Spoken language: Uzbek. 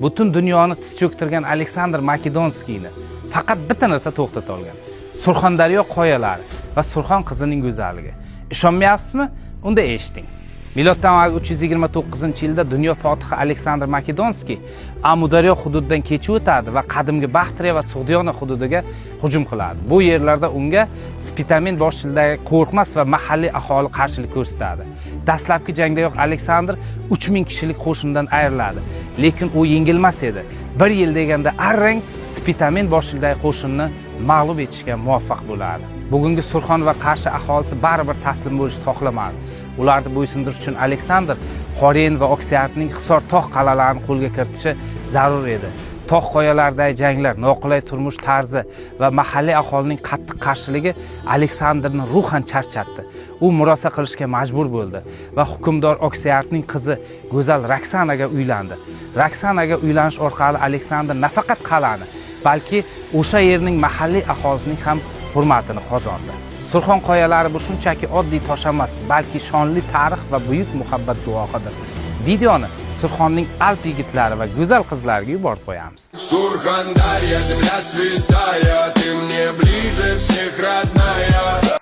Butun dunyoni tiz cho'ktirgan Aleksandr Makedonskiyni faqat bitta narsa to'xtata olgan: Surxondaryo qoyalari va Surxon qizining go'zalligi. Ishonmayapsizmi? Unda eshiting. Miloddan avval 329-yilda dunyo fotihi Aleksandr Makedonskiy Amudaryo hududidan kechib o'tadi va qadimgi Baxtriya va Sug'diyona hududiga hujum qiladi. Bu yerlarda unga Spitamen boshchiligidagi qo'rqmas va mahalliy aholi qarshilik ko'rsatadi. Dastlabki jangdayoq Aleksandr 3000 kishilik qo'shindan ayriladi, lekin u yengilmas edi. Bir yil deganda arang Spitamen boshchiligidagi qo'shinni mag'lub etishga muvaffaq bo'ladi. Bugungi Surxon va Qarshi aholisi baribir taslim bo'lishni xohlamadi. Ularni bo'ysundirish uchun Aleksandr Xoren va Oksiartning Hisor tog' qal'alarini qo'lga kiritishi zarur edi. Tog' qoyalaridagi janglar, noqulay turmush tarzi va mahalliy aholining qattiq qarshiligi Aleksandrni ruhan charchatdi. U murosa qilishga majbur bo'ldi va hukmdor Oksiartning qizi go'zal Roksanaga uylandi. Roksanaga uylanish orqali Aleksandr nafaqat qal'ani, balki o'sha yerning mahalliy aholisining ham hurmatini qozondi. Surxon qoyalari bu shunchaki oddiy tosh emas, balki shonli tarix va buyuk muhabbat guvohidir. Videoni Surxonning alp yigitlari va go'zal qizlariga yuborib qo'yamiz. Сурхандарья, земля святая, ты мне ближе всех, родная.